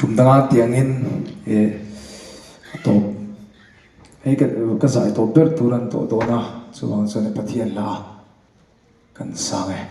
Kum danga tiangin eh a tawp hei ka ka zai tawp ber tur an tawh dawn a chuvang chuan Pathian hla kan sang e.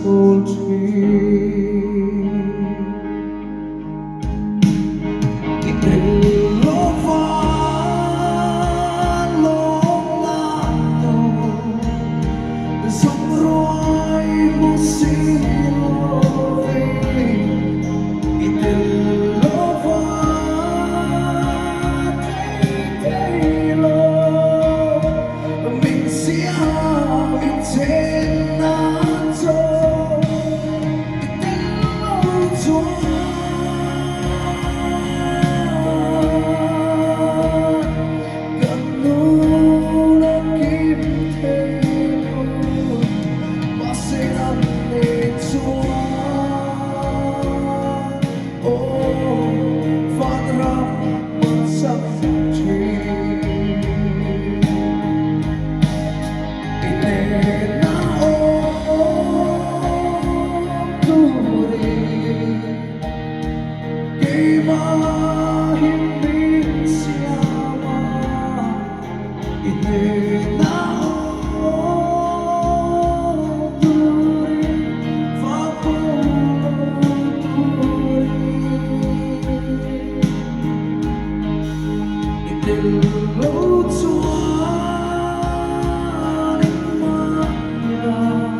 chhul thin. I tel lova lawmna tawh zawng ruai hmu si love. I tel lova thei thei lo min siam in chen na chaw i tel lo chuan kan nun a kim thei lo mahse an nei chuan. Aw vanram hmansak thin i hnena awm turin keimahin min siam a, i hnena awm turin va bo lo turin i tel lo chuan engmah hian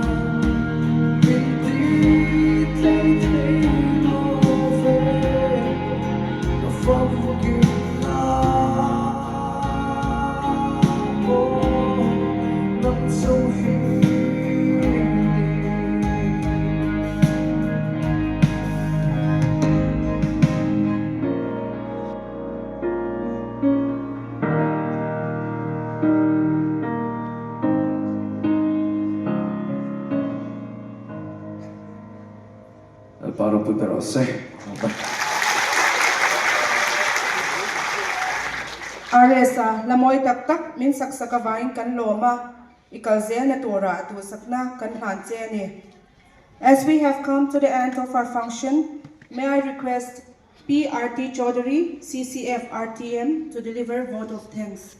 min ti tlei thei lo ve ka famkim na. Lalpa ropui ber rawh se. RS-a hla mawi tak tak min sak sak avangin kan lawm a, i kal zelna turah duhsakna kan hlan che a ni. As we have come to the end of our function, may I request PRT Chaudhary, CCF RTM to deliver vote of thanks.